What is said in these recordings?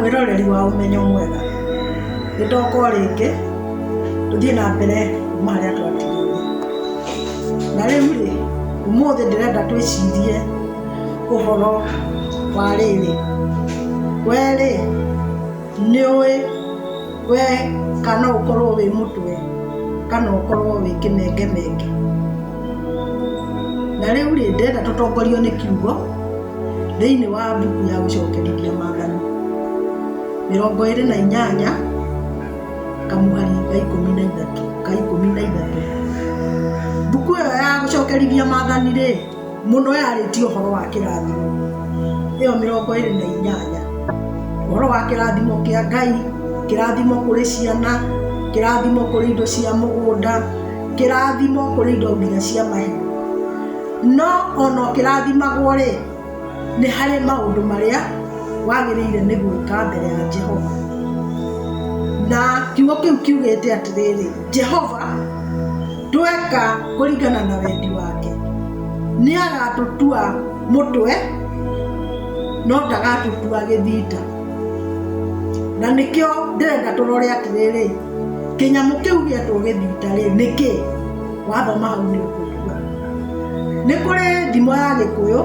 Mwĩroreri wa Ũmenyo Mwega, nĩ ndoka o rĩngĩ tũthiĩ na mbere kuma harĩa twatigire. Na rĩu rĩ, ũmũthĩ ndĩrenda twĩcirie ũhoro wa rĩrĩ, we rĩ, nĩ ũĩ we kana no ũkorwo wĩ mũtwe kana ũkorwo wĩ kĩmengemenge? Na rĩu rĩ, ndĩrenda tũtongorio nĩ kiugo thĩinĩ wa mbuku ya gũcokerithia maathani 28 kamũhari ga 13 ka 13. Mbuku ĩyo ya gũcokerithia maathani rĩ, mũno yarĩtie ũhoro wa kĩrathimo, ĩyo 28, ũhoro wa kĩrathimo kĩa Ngai, kĩrathimo kũrĩ ciana, kĩrathimo kũrĩ indo cia mũgũnda, kĩrathimo kũrĩ indo nginya cia mahiũ. No ona ũkĩrathimagwo rĩ, nĩ harĩ maũndũ marĩa wagĩrĩire nĩ gwĩka mbere ya Jehova. Na kiugo kĩu kiugĩte atĩrĩrĩ, Jehova tweka kũringana na wendi wake, nĩ agatũtua mũtwe no ndagatũtua gĩthita. Na nĩkĩo ndĩrenda tũrore atĩrĩrĩ, kĩnyamũ kĩu gĩetwo gĩthita rĩ, nĩ kĩ? Wathoma hau nĩ ũkũigua. Nĩ kũrĩ thimo ya gĩkũyũ,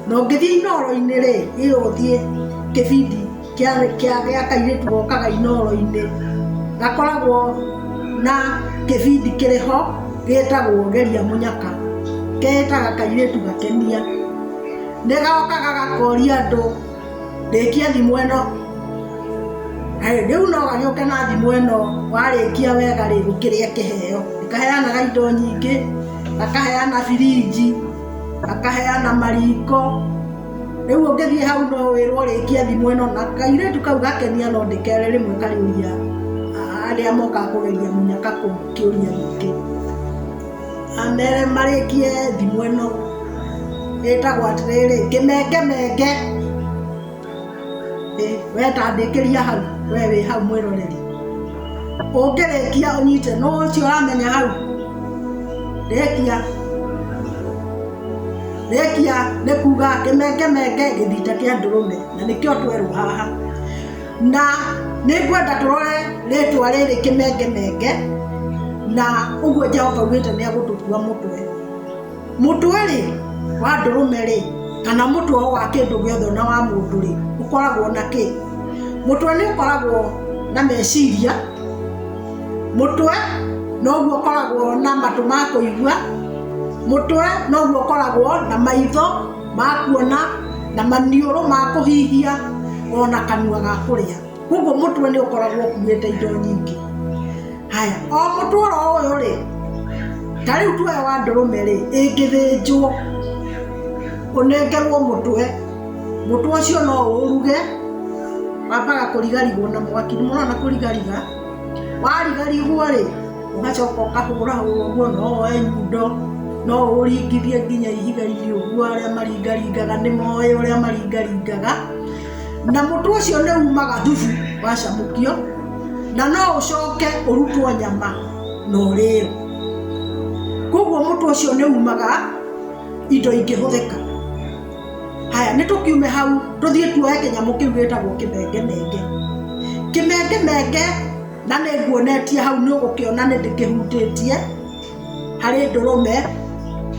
na ũngĩthiĩ Inooro-inĩ rĩ, ĩyo ũthiĩ kĩbindi kĩa kairĩtu gokaga Inooro-inĩ, gakoragwo na kĩbindi kĩrĩ ho gĩtagwo Geria Mũnyaka, ketaga kairĩtu gakenia. Nĩ gokaga gakoria andũ rĩkia thimũ ĩno, rĩu no gagĩũke na thimũ ĩno warĩkia wega rĩ, ũkĩrĩe kĩheo. Kaheanaga indo nyingĩ, gakaheana birinji, gakaheana mariko, rĩu ũngĩthiĩ hau no wĩrwo rĩkia thimũ ĩno na kairĩtu kau gakenia no ndĩkere rĩmwe karĩũria arĩa mokaga kũgeria mũnyaka kũu kĩũria gĩkĩ. Amere marĩkie thimũ ĩno ĩtagwo atĩrĩrĩ, kĩmengemenge. We tandĩkĩria hau, we wĩ hau mwĩroreri. Ũngĩrĩkia ũnyite, nũ ũcio ũramenya hau? Rĩkia. Rĩkia nĩ kuga kĩmengemenge gĩthita kĩa ndũrũme, na nĩkĩo twerwo haha. Na nĩ ngwenda tũrore rĩtwa rĩrĩ kĩmengemenge, na ũguo Jehova augĩte nĩ egũtũtua mũtwe. Mũtwe-rĩ, wa ndũrũme-rĩ, kana mũtwe wa kĩndũ gĩothe ona wa mũndũ-rĩ, ũkoragwo na kĩ? Mũtwe nĩ ũkoragwo na meciria, mũtwe noguo ũkoragwo na matũ ma kũigua, mũtwe noguo ũkoragwo na maitho ma kuona, na maniũrũ ma kũhihia, ona kanua ga kũrĩa. Koguo mũtwe nĩ ũkoragwo ũkuĩte indo nyingĩ. Haya, o mũtwe oro ũyũ rĩ, ta rĩu tuoe wa ndũrũme rĩ, ĩngĩthĩnjwo, ũnengerwo mũtwe, mũtwe ũcio no ũũruge, wambaga kũrigarigwo na mwaki, nĩ mũrona kũrigariga, warigarigwo rĩ, ũgacoka ũkahũrahũra ũguo, no woe nyundo, no ũringithie nginya ihiga-inĩ ũguo arĩa maringaringaga nĩ moĩ ũrĩa maringaringaga. Na mũtwe ũcio nĩ umaga thubu wacamũkio, na no ũcoke ũrutwo nyama na ũrĩo. Koguo mũtwe ũcio nĩ umaga indo ingĩhũthĩka. Haya, nĩ tũkiume hau tũthiĩ tuoe kĩnyamũ kĩu gĩtagwo kĩmengemenge. Kĩmengemenge na nĩ nguonetie hau nĩ ũgũkĩona nĩ ndĩkĩhutĩtie. Harĩ ndũrũme,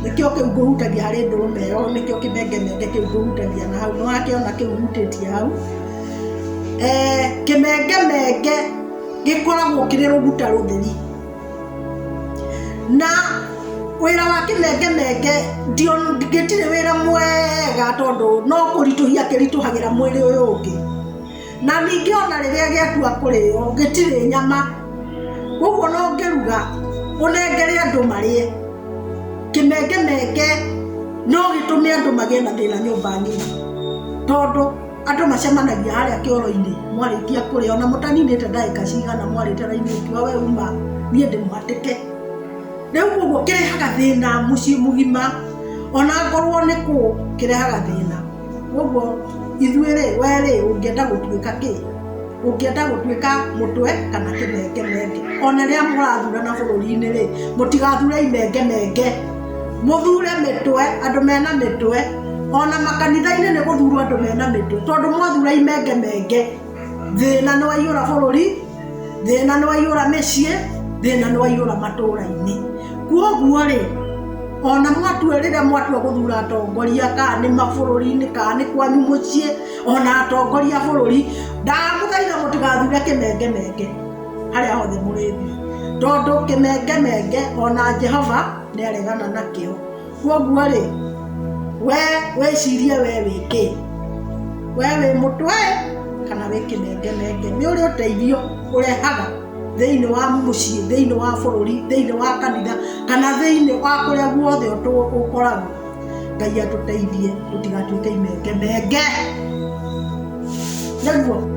nĩkĩo kĩu ngũhutagia harĩ ndũrũme ĩyo, nĩkĩo kĩmengemenge kĩu ngũhutagia na hau, nĩ wakĩona kĩu hutĩtie hau. Kĩmengemenge gĩkoragwo kĩrĩ rũguta rũtheri, na wĩra wa kĩmengemenge gĩtirĩ wĩra mwega tondũ no kũritũhia kĩritũhagĩra mwĩrĩ ũyũ ũngĩ. Na ningĩ o na rĩrĩa gĩatua kũrĩo, gĩtirĩ nyama. Koguo ona ũngĩruga ũnengere andũ marĩe, kĩmengemenge no gĩtũme andũ magĩe na thĩna nyũmba ng'ima. Tondũ andũ macemanagia harĩa kĩoro-inĩ mwarĩkia kũrĩa ona mũtaninĩte ndagĩka cigana mwarĩte raini ũkiuga we uma niĩ ndĩmũhatĩke. Rĩu ũguo kĩrehaga thĩna mũciĩ mũgima ona ngorwo nĩ kũ kĩrehaga thĩna. Koguo ithuĩ rĩ, we rĩ, ũngĩenda gũtuĩka kĩ? Ũngĩenda gũtuĩka mũtwe kana kĩmengemenge? Ona rĩrĩa mũrathurana bũrũri-inĩ rĩ, mũtigathure imengemenge, mũthure mĩtwe, andũ mena mĩtwe. Ona makanitha-inĩ nĩ gũthurwo andũ mena mĩtwe, tondũ mwathura imengemenge. Thĩna nĩ waiyũra bũrũri, thĩna nĩ waiyũra mĩciĩ, thĩna nĩ waiyũra matũũra-inĩ. Kwoguo rĩ, ona mwatua rĩrĩa mwatua gũthura atongoria kana nĩ mabũrũri-inĩ kana nĩ kwanyu mũciĩ, ona atongoria a bũrũri, ndamũthaitha mũtigathure kĩmengemenge harĩa hothe mũrĩthiĩ. Tondũ kĩmengemenge ona Jehova nĩ aregana nakĩo. Kwoguo rĩ, we wĩcirie we wĩ kĩ? We wĩ mũtwe kana wĩ kĩmengemenge? Nĩ ũrĩ ũteithio ũrehaga thĩinĩ wa mũciĩ, thĩinĩ wa bũrũri, thĩinĩ wa kanitha kana thĩinĩ wa kũrĩa guothe ũkoragwo. Ngai atũteithie tũtigatuĩke imengemenge. Nĩguo.